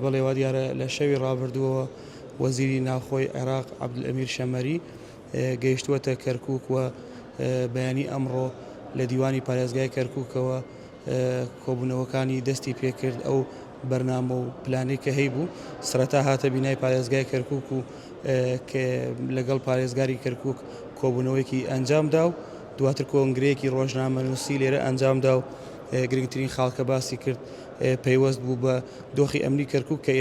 بەڵێ وادیارە لە شەوی ڕابردووەوە وەزیری ناوخۆی عێراق عەبدولئەمیر شەمەری گەیشتووەتە کەرکووک و بەیانی ئەمڕۆ لە دیوانی پارێزگای کەرکووکەوە کۆبوونەوەکانی دەستی پێکرد، ئەو بەرنامە و پلانەی کە هەیبوو سەرەتا هاتە بینای پارێزگای کەرکووک و لەگەڵ پارێزگاری کەرکووک کۆبوونەوەیەکی ئەنجامدا و دواتر کۆنگرەیەکی ڕۆژنامەنووسی لێرە ئەنجامدا و گرنگترین خاڵ کە باسی کرد پەیوەست بوو بە دۆخی ئەمنی کەرکووک کە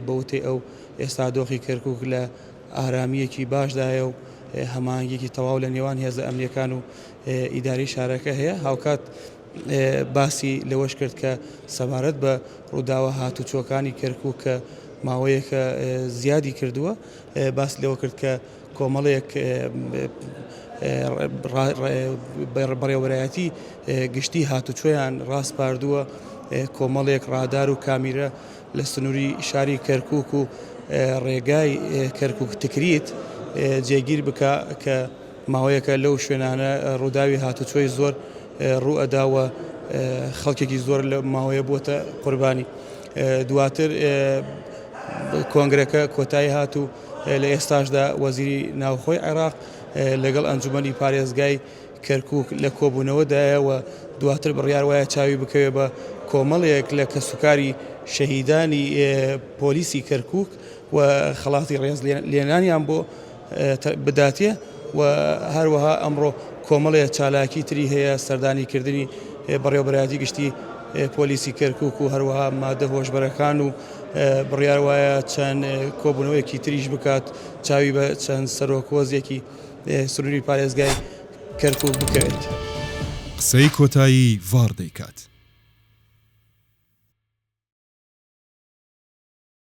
بە وتەی ئەو ئێستا دۆخی کەرکووک لە ئارامییەکی باشدایە و هەماهەنگییەکی تەواو لە نێوان هێزە ئەمنییەکان و ئیدارەی شارەکە هەیە. هاوکات باسی لەوەش کرد کە سەبارەت بە ڕووداوە هاتوچۆکانی کەرکووک کە ماوەیەکە زیادی کردووە، باسی لەوە کرد کە کۆمەڵێک بەڕێوەبەرایەتی گشتی هاتوچۆیان ڕاسپاردووە کۆمەڵێک ڕادار و کامیرە لە سنووری شاری کەرکووک و ڕێگای کەرکووک تکریت جێگیر بکا کە ماوەیەکە لەو شوێنانە ڕووداوی هاتوچۆی زۆر ڕووئەدا و خەڵکێکی زۆر لە ماوەیە بووەتە قوربانی. دواتر کۆنگرەکە کۆتایی هات و لە ئێستاشدا وەزیری ناوخۆی عێراق لەگەڵ ئەنجومەنی پارێزگای کەرکوک لە کۆبوونەوەدایە و دواتر بڕیار وایە چاوی بکەوێت بە کۆمەڵێک لە کەسوکاری شەهیدانی پۆلیسی کەرکوک و خەڵاتی ڕێزلێنانیان بۆ بداتێ و هەروەها ئەمڕۆ کۆمەڵێ چالاکی تری هەیە سەردانی کردنی بەڕێوەبەرایەتی گشتی پۆلیسی کەرکوک و هەروەها مادە هۆشبەرەکان و بڕیار وایە چەند کۆبوونەوەیەکی تریش بکات چاوی بە چەند سەرۆک هۆزێکی سنووری پارێزگای کەرکوک بکەوێت. قسەی کۆتایی ڤاڕ دەیکات.